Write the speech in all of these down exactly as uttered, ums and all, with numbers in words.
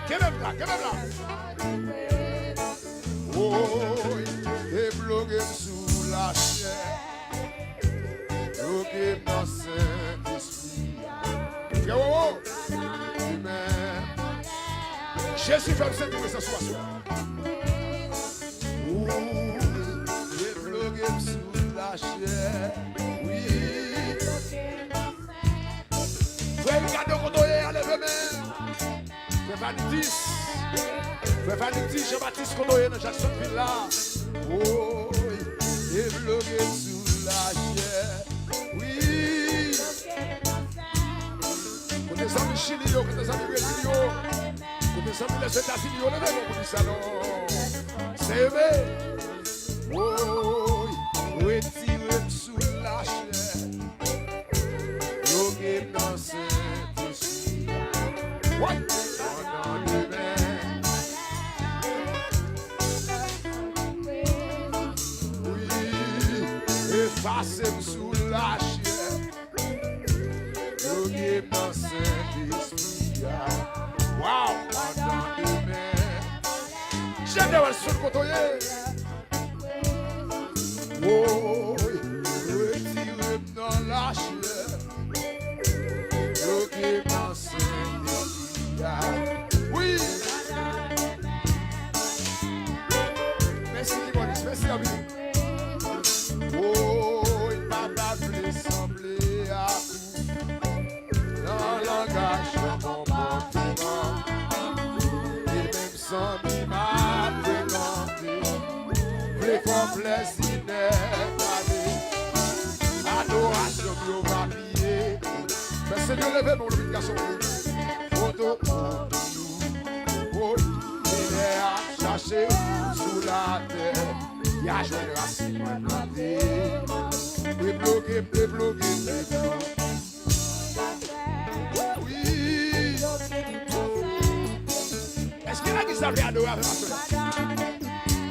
Kenbe m la, kenbe m la. Woy, debloke m sou lachè. Bloke m nan Sentespri a. Frè Wowo. Amen. Jezi fè m santi prezans ou aswè. Ou debloke m sou lachè. Wi. Frè, gade kote w ye a, leve men. Frè Vanitis. Frè Vanitis Jean Baptiste, kote w ye nan Jacksonville la? Woy, debloke m sou lachè. Wi. Kote zanmi Chili yo, kote zanmi Brezil yo, kote zanmi Lèzetazini yo, leve men pou di sa non. Seye men. Woy, retire m sou lachè. Bloke m nan Sentespri a. Woy! Pandan demen. Wi, efase m sou lachè. Bloke m nan Sentespri a. Wow! Pandan demen. Jete w al sou kote w ye. Woy, retire m nan lachè. Bloke m nan Sentespri a. Wi. Mèsi Kimonis, mèsi anpil. Woy, papa vle sanble ak ou. Nan langaj, nan konpòteman. E menm zanmi m ap frekante. Vle fè w plèzi nèt ale. Adorasyon m yo va piye. Fè Senyè leve men w, leve gason. Foto pou nou. Woy, milè ap chache w sou latè. Y a jwenn rasin mwen plante. Debloke m, debloke m, debloke m. Wi. Èske legliz la vle adore avè m aswè a?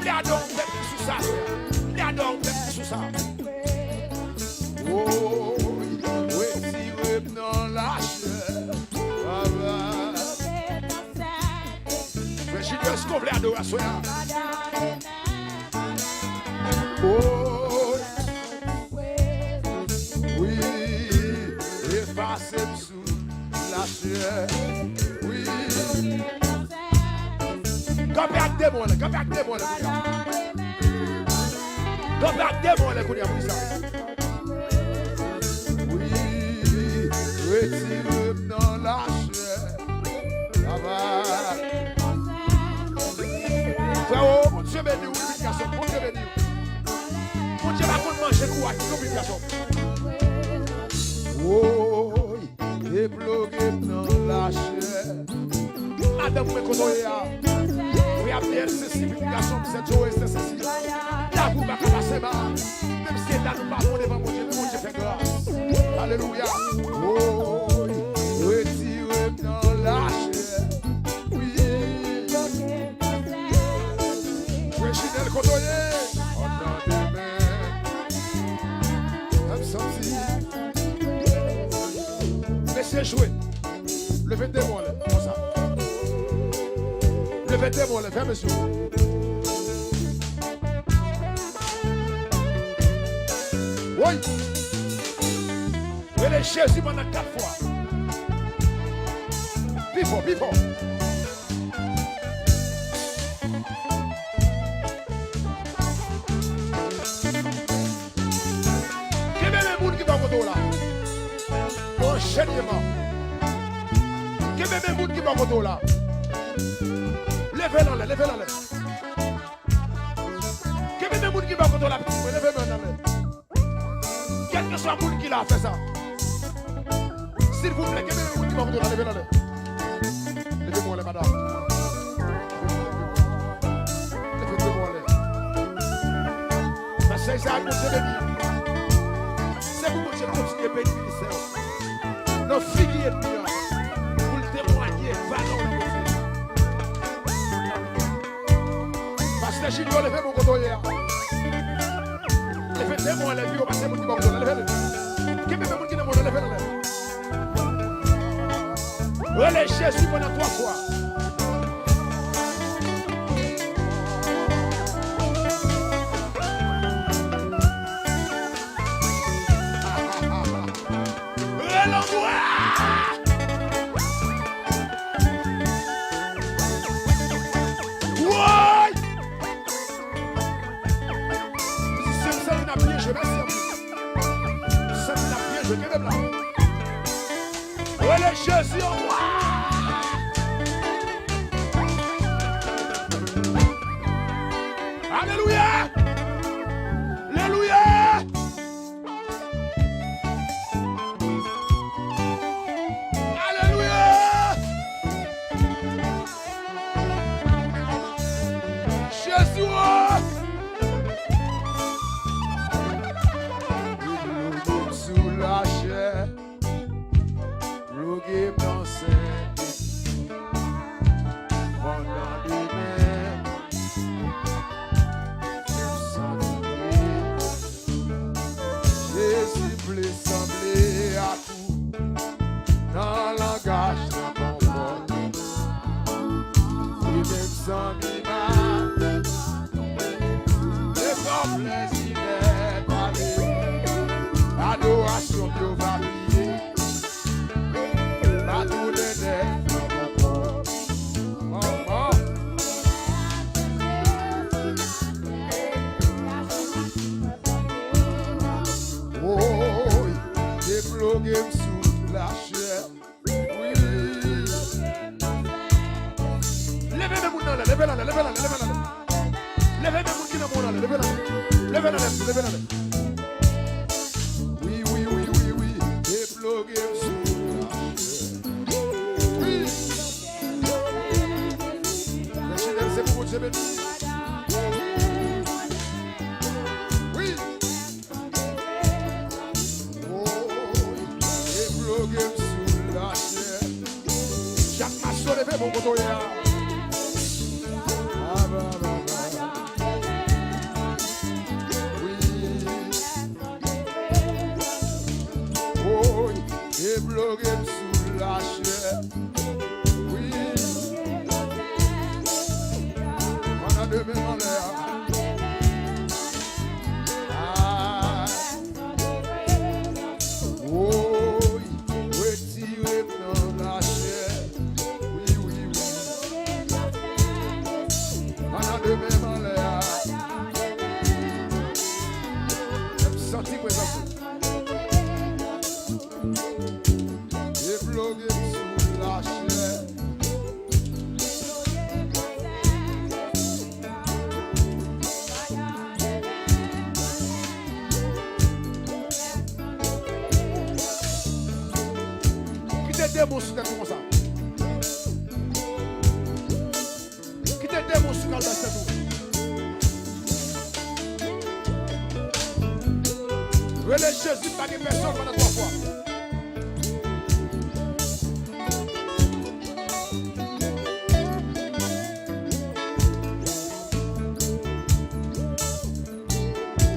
Vle adore yon pèp ki sou sa aswè a? Vle adore yon pèp ki sou sa? Woy, retire m nan lachè. Baba. Frè Junior, èske w vle adore aswè a? Woy. Wi, efase m sou lachè. Wi. Kanpe ak demon an, kanpe ak demon an kounye a. Kanpe ak demon an kounye a, pou sa. Wi, retire m nan lachè. Baba. Frè, o, Bondye beni w, wi, gason, Bondye beni w. Bondye pa konn manje kouraj, non, wi, gason. Woy, debloke m nan lachè. Madanm mwen, kote w ye a? Frè Abner, se si pitit gason m, sè Joe, sè Sesi. Lavi w pa ka pase mal. Menm si eta nou pa bon devan Bondye, men Bondye fè gras. Alelouya. Woy, retire m nan lachè. Wi. Reginald, kote w ye? Ann tande men. M santi. Mesye jwe. Leve de men w anlè, konsa. Leve de men w anlè, fè mesye. Woy! Rele Jezi pandan kat fwa. Pi fò, pi fò. Kenbe men moun ki bò kote w la. Bon, jènyeman. Kenbe men moun ki bò kote w la. Leve l anlè, leve l anlè. Kenbe men moun ki bò kote w la, pitit mwen, leve men w anlè. Kèlkeswa moun ki la, fè sa. Silvouplè, kenbe men moun ki bò kote w la, leve l anlè. Leve men w anlè, madanm. Leve men w anlè. Pastè Isaac, Bondye beni w. Se pou Bondye kontinye beni ministè w. Nan figi ènmi an, pou l temwanye valè w nan Bondye. Pastè Junior, leve men w kote w ye a. Leve men w anlè pi wo, pase moun ki bò kote w la, leve l. Kenbe men moun ki nan men w, leve l anlè. Rele Jezi pandan twa fwa. Rele ankò. Woy! Mizisyen, m santi n ap byen jwe, mèsi anpil. M santi n ap byen jwe, kenbe m la. Rele Jezi ankò. Alelouya! Alelouya! Alelouya! Jezi, o! Li ploke m sou lachè, ploke m nan sèkèy. Pandan demen, m santi Jezi vle sanble ak ou nan langaj, nan konpòteman. Li menm zanmi m a, leve w plèzi nèt, ale. Adorasyon m yo va bliye. M a tounen nèf ankò. Manman. Woy, debloke m sou lachè. Wi. Leve men moun nan anlè, leve l anlè, leve l anlè, leve l anlè. Leve men moun ki nan men w anlè, leve l anlè. Leve l anlè, leve l anlè. Wi, wi, wi, wi, wi. Debloke m sou lachè. Wi. Lè Chanèl se pou Bondye beni. Wi. Woy, debloke m sou lachè. Jak Maso, leve bon kote w ye a. Aba, aba, aba. Wi. Woy, debloke m sou lachè. Wi. Pandan demen anlè a. Ah. Woy, retire m nan lachè. Wi, wi, wi. Pandan demen anlè a. M santi prezans ou. Debloke m sou lachè. Kite demon sou tèt ou konsa. Kite demon sou kalbas tèt ou. Rele Jezi, pa gen pèsòn pandan twa fwa.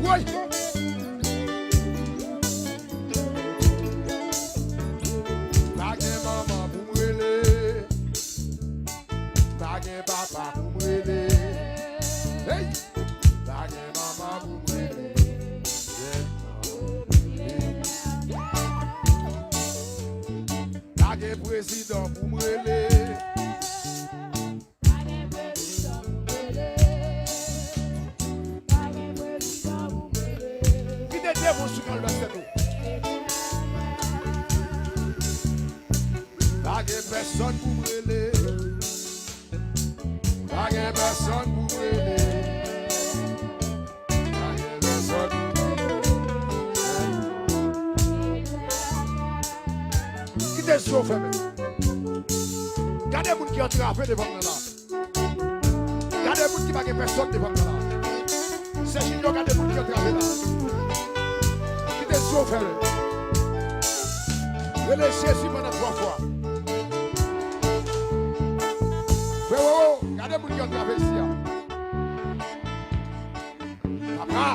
Woy! Pa gen manman pou m rele. Pa gen papa pou m rele. Hey! Pa gen manman pou m rele. Pa gen prezidan pou m rele. Kite demon sou kalbas tèt ou. Pa gen pèsòn pou m rele. Pa gen pèsòn pou m rele. Pa gen pèsòn pou m rele. Kite zye w fèmen. Gade moun ki antrave devan m nan la. Gade moun ki pa gen pèsòn devan m nan la. Sè Junior, gade moun ki antrave la. Kite zye w fèmen. Rele Jezi pandan twa fwa. Frè Wowo, gade moun ki antrave isi a. Papa.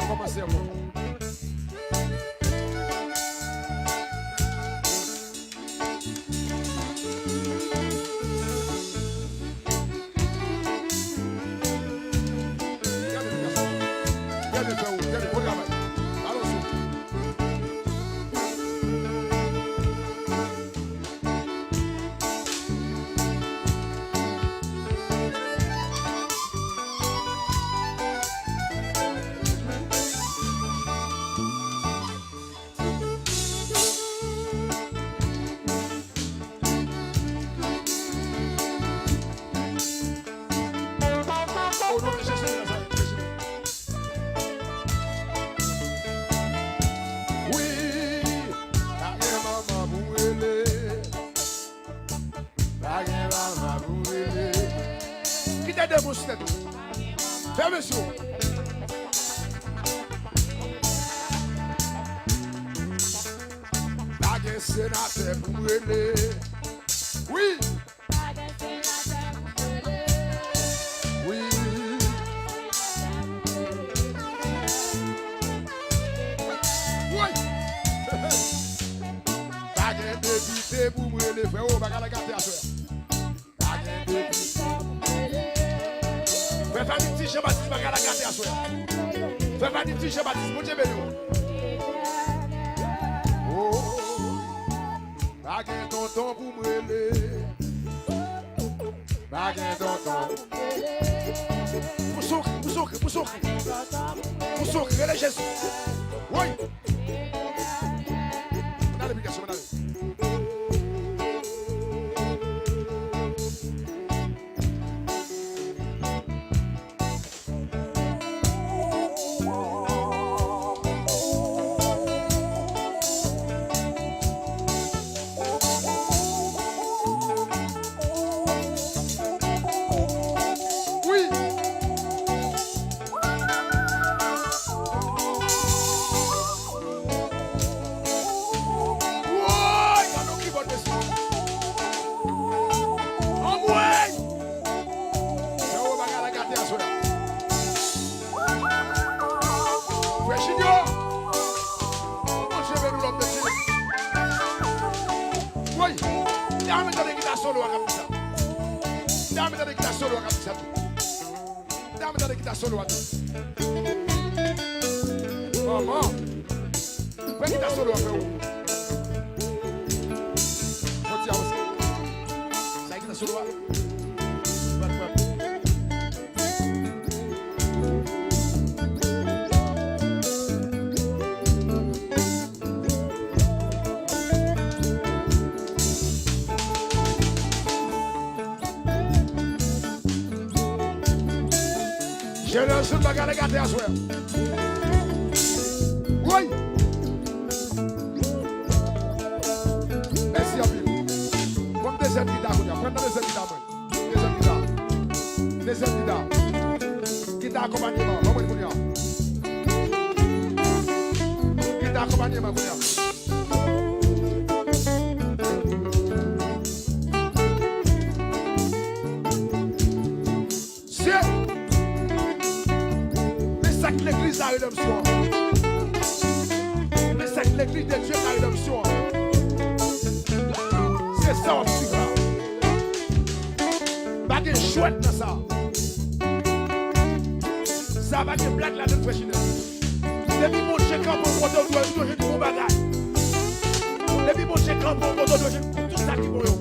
kòmanse ankò. Gade, gade, gade, bon travay. Alonso. O non de Jezi Nazarèt, Jezi. Wi, pa gen manman pou rele. Pa gen manman pou rele. Kite de moun sou tèt ou. Fèmen sou. Pa gen senatè pou rele. Wi. Wi. Woy. Pa gen depite pou m rele, frè. O, bagay la gate aswè a. Pa gen depite pou m rele. Frè Fanny di Jean Baptiste bagay la gate aswè a. Frè Fanny di Jean Baptiste, Bondye beni w. O. Pa gen tonton pou m rele. Pa gen tonton. Pouse w kri, pouse w kri, pouse w kri. Pouse w kri, rele Jezi. Woy. Ann ale, piga, ann ale. Wi. Woy, gade yon kibòd, mesye. Anmwey! Frè, o, bagay la gate aswè a. Frè Junior! Bondye beni w, lòm de Dye. Woy! M ta renmen tande gita solo a k ap di sa. M ta renmen tande gita solo a k ap di sa tou. Dam, tande gita solo a tou. Manman. Pran gita solo a, frè. Fò ti avanse. Sa gita solo a. Bat, bat. Jenerasyon bagay la gate aswè. Woy! Mèsi anpil. Bon, dezyèm gita kounye a. Pran nan dezyèm gita mwen. Dezyèm gita. Dezyèm gita. Gita akonpanyeman. Ban mwen kounye a. Gita akonpanyeman kounye a. Se, men sa k legliz la redanmsyon an. Men sa k legliz de Dye la redanmsyon an. Se sa w ap swiv la. Pa gen jwèt nan sa. Sa pa gen blag ladan l, frè Chinèl. Depi Bondye kanpe yon kote, ou dwe, ou dwe jwenn bon bagay. Depi Bondye kanpe yon kote, ou dwe jwenn tout sa ki bon yo.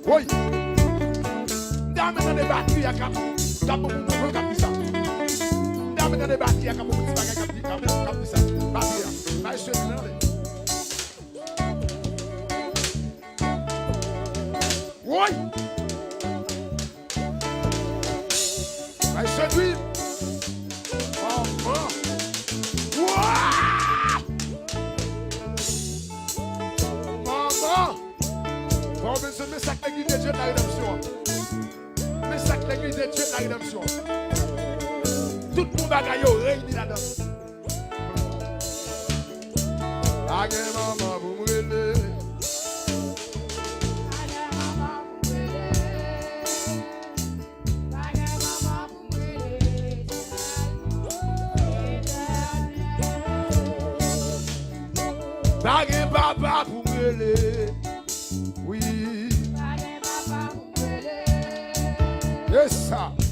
Woy! M ta renmen tande batri a k ap, k ap bon pou mwen, k ap di sa. M ta renmen tande batri a k ap bon pou ti bagay k ap di, k ap, k ap di sa. Batri a. Bay sezi nan men. Woy! Ay, sedwi. Manman. Wa! Manman. Bon, mesye, men sa k legliz de Dye de la redanmsyon an. Men sa k legliz de Dye de la redanmsyon an. Tout bon bagay yo reyini ladan l. Pa gen manman pou m rele. Pa gen manman pou m rele. Pa gen manman Pa gen papa pou m rele. Wi. Pa gen papa pou m rele. E sa.